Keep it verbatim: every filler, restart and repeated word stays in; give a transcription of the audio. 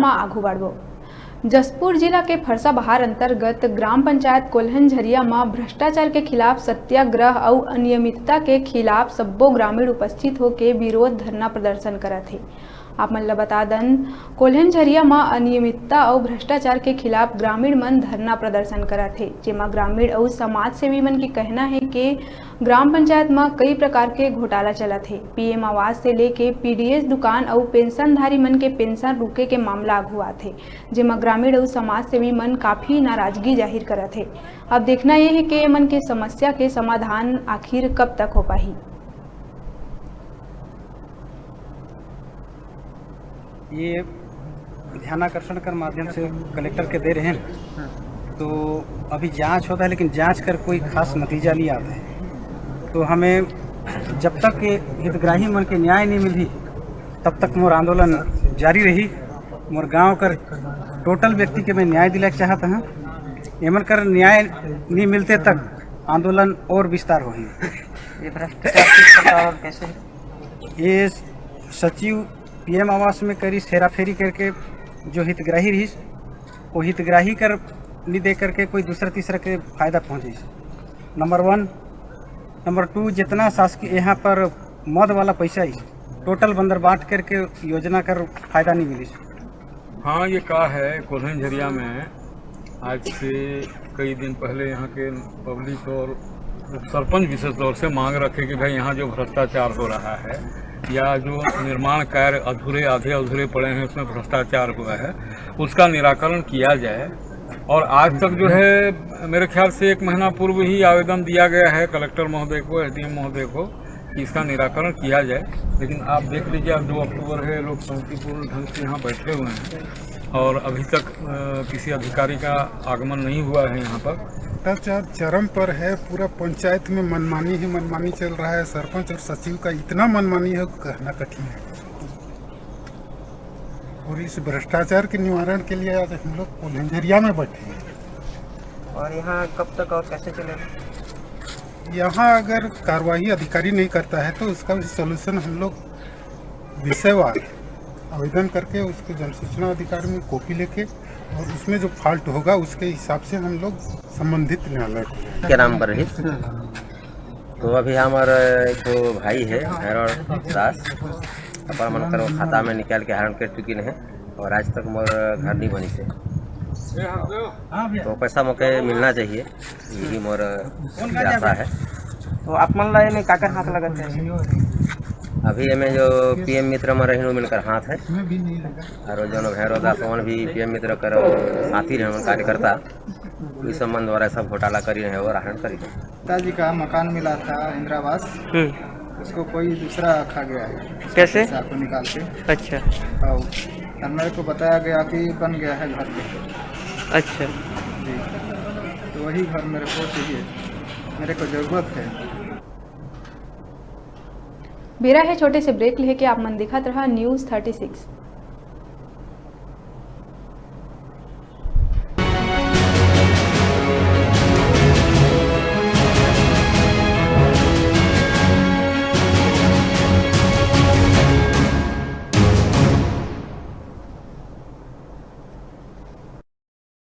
आगू बढ़बो। जशपुर जिला के फरसाबहार अंतर्गत ग्राम पंचायत कोल्हनझरिया म भ्रष्टाचार के खिलाफ सत्याग्रह अउ अनियमितता के खिलाफ सब्बो ग्रामीण उपस्थित होके विरोध धरना प्रदर्शन करत हे। आप मन ल बता दन, कोल्हनझरिया म अनियमितता अउ भ्रष्टाचार के खिलाफ ग्रामीण मन धरना प्रदर्शन करत हे, जेमा ग्रामीण अउ समाज सेवी मन के कहना हे के ग्राम पंचायत म कई प्रकार के घोटाला चलत हे। पीएम आवास से लेके पीडीएस दुकान अउ पेंशनधारी मन के पेंशन रुके के मामला आघू आत हे, जेमा ग्रामीण अउ समाज सेवी मन काफी नाराजगी जाहिर करत हे। अब देखना ये हे के एमन के समस्या के समाधान आखिर कब तक हो पाही। ये ध्यानाकर्षण कर माध्यम से कलेक्टर के दे रहे हैं, तो अभी जांच होता है, लेकिन जांच कर कोई खास नतीजा नहीं आता है। तो हमें जब तक ये हितग्राही मन के न्याय नहीं मिली, तब तक मोर आंदोलन जारी रही। मोर गांव कर टोटल व्यक्ति के मैं न्याय दिलाए चाहत हूँ। एमन कर न्याय नहीं मिलते तक आंदोलन और विस्तार होही। ये भ्रष्टाचार किस प्रकार और कैसे? ये सचिव पीएम आवास में करी हेराफेरी करके जो हितग्राही रहिस, वो हितग्राही कर नहीं दे करके कोई दूसरा तीसरा के फायदा पहुँचिस। नंबर वन। नंबर टू, जितना शासकीय यहाँ पर मद वाला पैसा है, टोटल बंदर बांट करके योजना कर फायदा नहीं मिलिस। हाँ, ये का है, कोल्हनझरिया में आज से कई दिन पहले यहाँ के पब्लिक और सरपंच विशेष तौर से मांग रखे कि भाई, यहाँ जो भ्रष्टाचार हो रहा है या जो निर्माण कार्य अधूरे, आधे अधूरे पड़े हैं, उसमें भ्रष्टाचार हुआ है, उसका निराकरण किया जाए। और आज तक जो है, मेरे ख्याल से एक महीना पूर्व ही आवेदन दिया गया है कलेक्टर महोदय को, एसडीएम महोदय को, कि इसका निराकरण किया जाए। लेकिन आप देख लीजिए, आज दो अक्टूबर है, लोग शांतिपूर्ण ढंग से यहाँ बैठे हुए हैं और अभी तक, अ, किसी अधिकारी का आगमन नहीं हुआ है यहाँ पर। भ्रष्टाचार चरम पर है, पूरा पंचायत में मनमानी ही मनमानी चल रहा है। सरपंच और सचिव का इतना मनमानी है, कहना कठिन है। और इस भ्रष्टाचार के निवारण के लिए आज हम लोग कोल्हंजरिया में बैठे हैं। और यहाँ कब तक और कैसे चलेगा? यहाँ अगर कार्रवाई अधिकारी नहीं करता है, तो उसका भी सॉल्यूशन हम लोग विषयवार आवेदन करके उसको जनसूचना अधिकारी में कॉपी लेके और उसमें जो फॉल्ट होगा, उसके हिसाब से हम लोग संबंधित न्यायालय को जाएंगे। क्या नाम पर रही? तो अभी हमारा एक ठो भाई है, भैरव दास, अपन मन कर खाता में निकाल के हरण कर चुकी है और आज तक मोर घर नहीं बनी से। तो पैसा मोके मिलना चाहिए, यही मोर आशा है। तो आप मन ला एमे काकर हाथ लगत है? अभी एमे जो पीएम मित्र में रहिन, उमिन कर हाथ है। और जो भैरव दास, ओमन भी पीएम मित्र कर साथी रहे, कार्यकर्ता, इस संबंध द्वारा सब घोटाला करी रहे और हरण करी रहे। पिताजी का मकान मिला था इंदिरा आवास, हम्म। उसको कोई दूसरा खा गया है, उसका कैसे? पैसा को निकाल के। अच्छा। और, और मेरे को बताया गया कि बन गया है घर पे। अच्छा। जी, तो वही घर मेरे को चाहिए, मेरे को ज़रूरत है। बेरा है छोटे से ब्रेक लेके, आप मन दिखत रहा न्यूज़ थर्टी सिक्स।